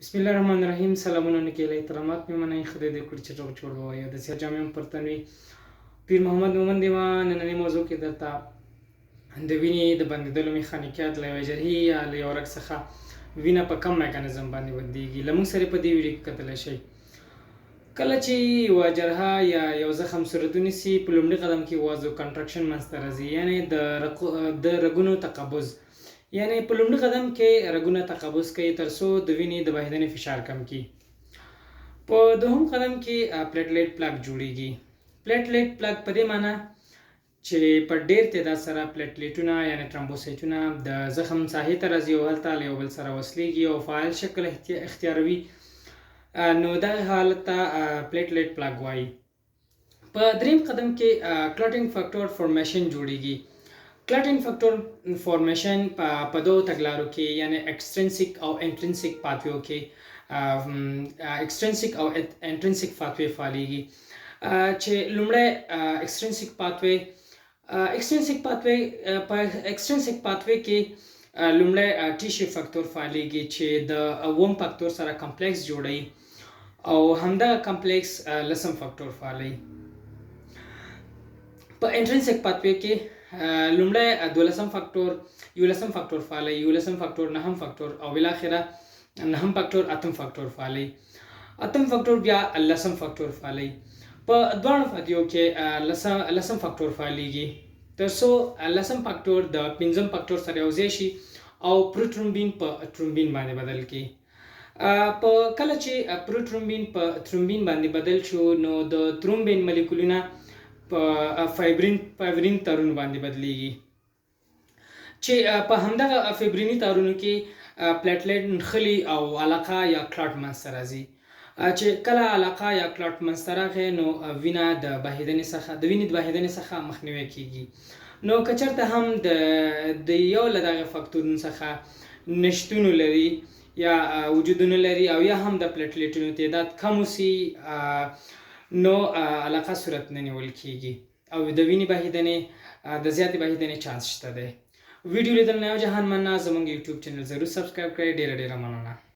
بسم الله الرحمن الرحیم. سلامونه، نیکې له احترامات مې منئ. خدای دې وکړي چې روغ جوړ به وئ او د صحت جامې هم پر تن وي. پیر محمد مومند دی. ما نننۍ موضوع کې درته د وینې د بندېدلو میخانیکیات، له یوې جرحي یا له یو رګ څخه وینه په کم میکانیزم باندې بندېږي، له موږ سره په دې ویډیو کې کتلی شئ. کله چې یوه جرحه یا یو زخم صورت ونیسي، په لومړي قدم کې وازو کنټرکشن منځته راځي، یعنې د رګونو تقبض، یعنې په لومړي قدم کې رګونه تقبض کوي تر څو د وینې د بهیدنې فشار کم کړي. په دوهم قدم کې پلیټلیټ پلاک جوړیږي. پلیټلیټ پلاک په دې معنی چې په ډیر تعداد سره پلیټلیټونه، یعنې ترمبوسایتونه، د زخم ساحې ته راځي او هلته له یو بل سره وصلیږي او فعال شکل اختیاروي، نو دغه حالت ته پلیټلیټ پلاک وایي. په دریم قدم کې کلاټینګ فاکټور فورمیشن جوړیږي. کلاټینګ فاکټور فورمیشن په دوو تګلارو کې، یعنی اکسترنسیک او انټرنسیک پاتویو کې، اکسترنسیک او انټرنسیک پاتوی فعالیږي، چې لومړی اکسترنسیک پاتوی. اکسترنسیک پاتوی، په اکسترنسیک پاتوی کې لومړی ټیشو فاکتور فعالیږي چې د اووم فاکتور سره کمپلیکس جوړوي او همدغه کمپلیکس لسم فاکتور فعالوي. په انټرنسیک پاتوی کې لومړی دولسم فاکتور یولسم فاکتور فعالوي، یولسم فاکتور نهم فاکتور او بالاخره نهم فاکتور اتم فاکتور فعالوي، اتم فاکتور بیا لسم فاکتور فعالوي. په دواړو فاتیو کې لسم فاکتور فعالیږي تر څو لسم فاکتور د پنځم فاکتور سره یو ځای شي او پروترومبین په ترومبین باندې بدل کړي. په کله چې پروترومبین په ترومبین باندې بدل شو، نو د ترومبین مالیکولونه په فایبرین تارونو باندې بدلیږي، چې په همدغه فایبریني تارونو کې پلیټلیټ نښلي او علاقه یا کلاټ منځته راځي، چې کله علاقه یا کلاټ منځته راغی، نو وینه د بهیدنې څخه د وینې د بهیدنې څخه مخنیوی کیږي. نو که چېرته هم د یو له دغه فاکتورونو څخه نشتون لري یا وجود نه لري او یا هم د پلیټلیټونو تعداد کم وسي، نو علاقه صورت نه نیول کیږي او د وینې بهیدنې د زیاتې بهیدنې چانس شته دی. ویډیو لیدل نه یو جهان مننه. زموږ یوټیوب چینل ضرور سبسکرایب کړئ. ډیره ډیره مننه.